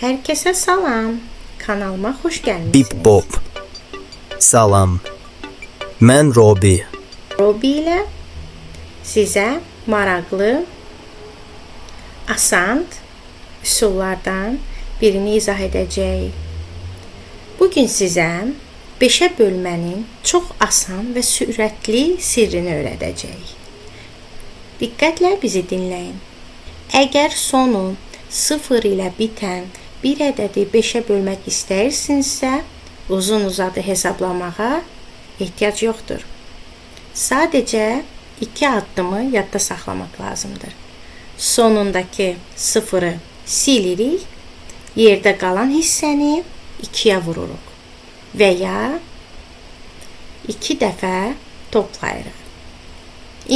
Herkese salam. Kanalıma hoş gelmişsiniz. Bip bop. Salam. Mən Robi. Robi ilə sizə maraqlı, asan üsullardan birini izah edəcəyik. Bugün sizə 5-ə bölmənin çox asan və sürətli sirrini öyrədəcəyik. Diqqətlə bizi dinləyin. Əgər sonu 0 ilə bitən bir ədədi 5-ə bölmək istəyirsinizsə, uzun uzadı hesablamağa ehtiyac yoxdur. Sadəcə 2 addımı yadda saxlamaq lazımdır. Sonundakı 0-ı silirik, yerdə qalan hissəni 2-yə vururuq və ya 2 dəfə toplayırıq.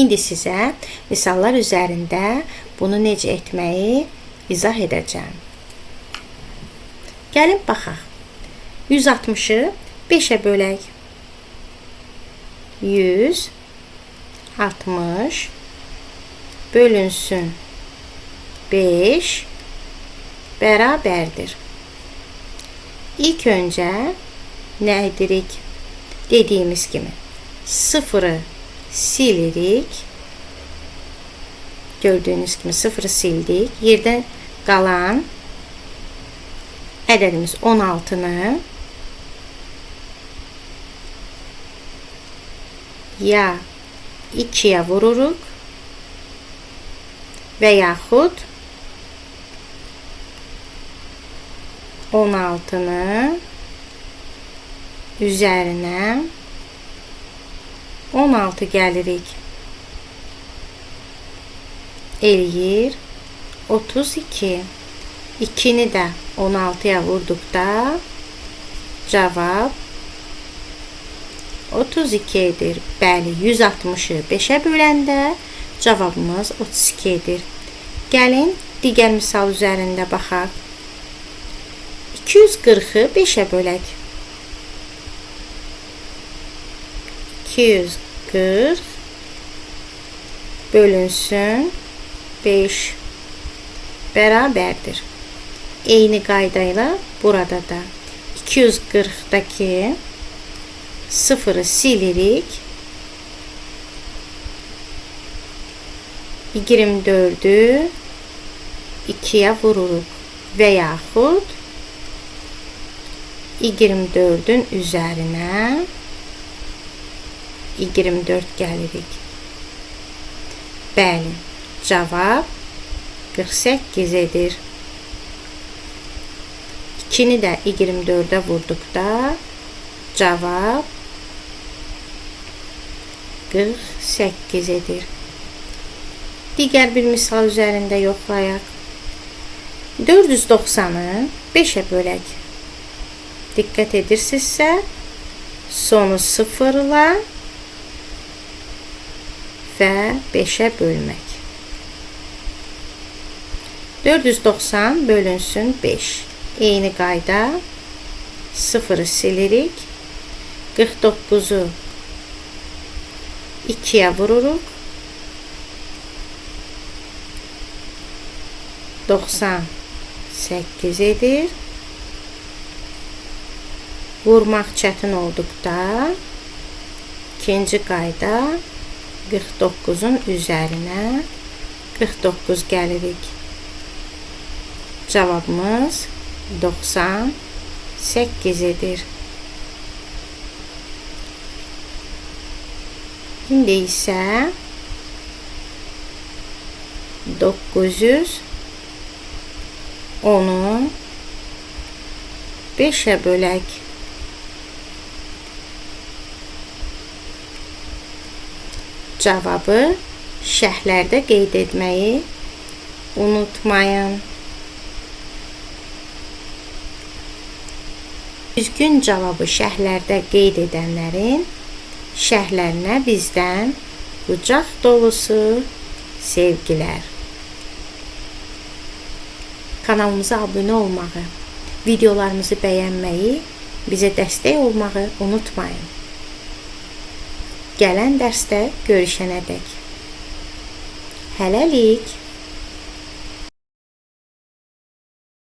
İndi sizə misallar üzərində bunu necə etməyi izah edəcəm. Gəlin baxaq. 160-ı 5-ə bölək. 160 bölünsün 5 bərabərdir. İlk öncə nə edirik? Dediyimiz kimi 0-ı silirik. Gördüyünüz kimi 0-ı sildik. Yerdə qalan ədədimiz 16-nı ya 2-yə vururuq və yaxud 16-nı üzərinə 16 gəlirik. Eləyir 32. 2-ni də 16-ya vurduqda cavab 32 edir. Bəli, 160-ı 5-ə böləndə cavabımız 32 edir. Gəlin digər misal üzərində baxaq. 240-ı 5-ə bölək. 240 bölünsün 5 bərabərdir. Eyni qayda ilə burada da 240-dakı 0-ı silirik. 24-ü 2-yə vururuq və yaxud 24-ün üzərinə 24 gəlirik. Bəli, cavab 48 edir. 2-ni də 24-ə vurduqda cavab 48 edir. Digər bir misal üzərində yoxlayaq. 490-ı 5-ə bölək. Diqqət edirsinizsə, sonu 0-la və 5-ə bölmək. 490 bölünsün 5. Eyni qayda 0-ı silirik. 49-u 2-yə vururuq. 98 edir. Vurmaq çətin olduqda ikinci qayda 49-un üzərinə 49 gəlirik. Cavabımız 98 edir. İndi isə 910-u 5-ə bölək. Cavabı şərhlərdə qeyd etməyi unutmayın. Düzgün cavabı şərhlərdə qeyd edənlərin şərhlərinə bizdən qucaq dolusu sevgilər. Kanalımıza abunə olmağı, videolarımızı bəyənməyi, bizə dəstək olmağı unutmayın. Gələn dərsdə görüşənədək. Hələlik.